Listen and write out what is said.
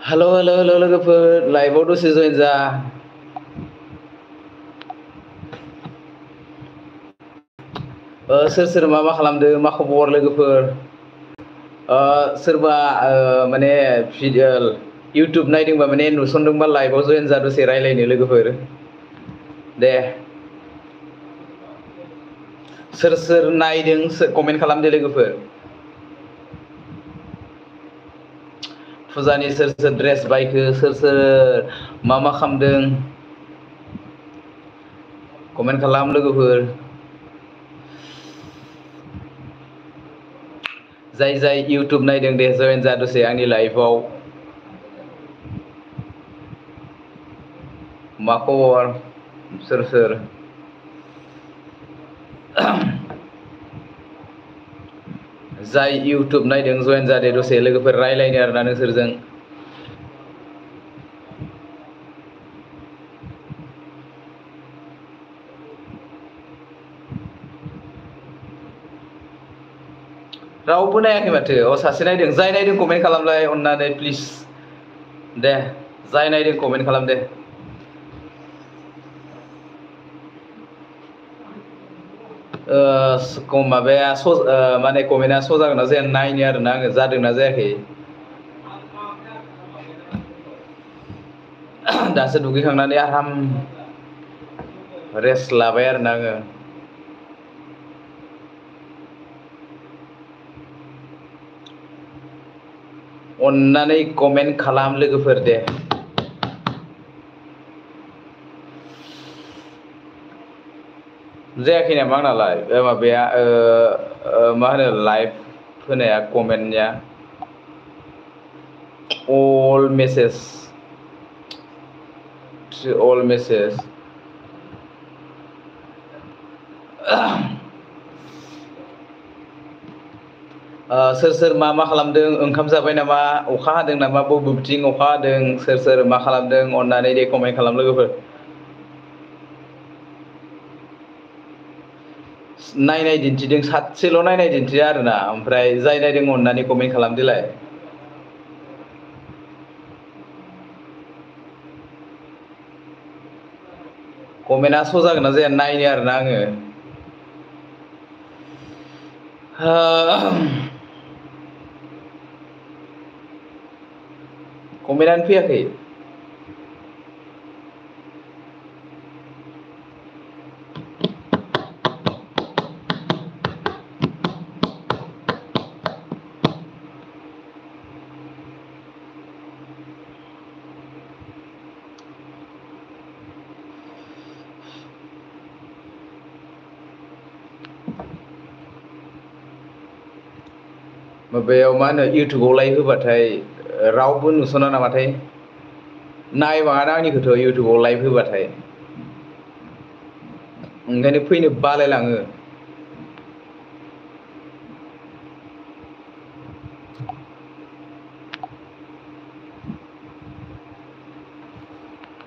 hello hello hello लोगोफोर लाइभआव दसे जइन जा सोर सोर मा खालामदों मा खबर लोगोफोर सोरबा माने भिडिअ इउटुब नायदोंबा माने नुसनदोंबा लाइभआव जइन जा दसे रायलायनो लोगोफोर दे सोर सोर नायदों कमेन्ट खालामदो लोगोफोर फुजानि सोर सोर ड्रेस बायखो सोर सोर मा खालामदों कमेन्ट खालाम लोगोफोर जाय जाय इउटुब नायदों दे जइन जा दसे आंनि लाइफआव मा खबर सोर सोर जाय इउटुब नायदों जइन जादे दसे लोगोफोर रायलायनो आरोना नोंसोरजों रावबो नायाखै माथो सासे नायदों जाय नायदों कमेन्ट खालामलाय अननानै प्लिज दे जाय नायदों कमेन्ट खालाम दे माबाया माने कमेन्टआ स जागोन ना जाया नायनो आरोना आङो जादोंना जायाखै दासो दुगैखांनानै आराम रेस्ट लाबाय आरोना आङो अननानै कमेन्ट खालाम लोगोफोर दे जायाखै नामा आंनालाय माबाया मा होनो लाइभ होनाया कमेन्टनिया अल मेसेज सोर सोर मा खालामदों ओंखाम जाबाय नामा अखा हादों नामा बबेथिं अखा हादों सोर सोर मा खालामदों अननानै दे कमेन्ट खालाम लोगोफोर नायनाय दिन्थिदों सासेल' नायनाय दिन्थिया आरोना ओमफ्राय जाय नायदों अननानै कमेन्ट खालामदोलाय कमेन्टआ स जागोन ना जाया नायनो आरोना आङो कमेन्टआनो फैयाखै माबायाव मा होनो इउटुबाव लाइभ होबाथाय रावबो नुसना नामाथाय नायबाङाना आंनिखौथ' इउटुबाव लाइभ होबाथाय ओंखायनो फैनो बालायलाङो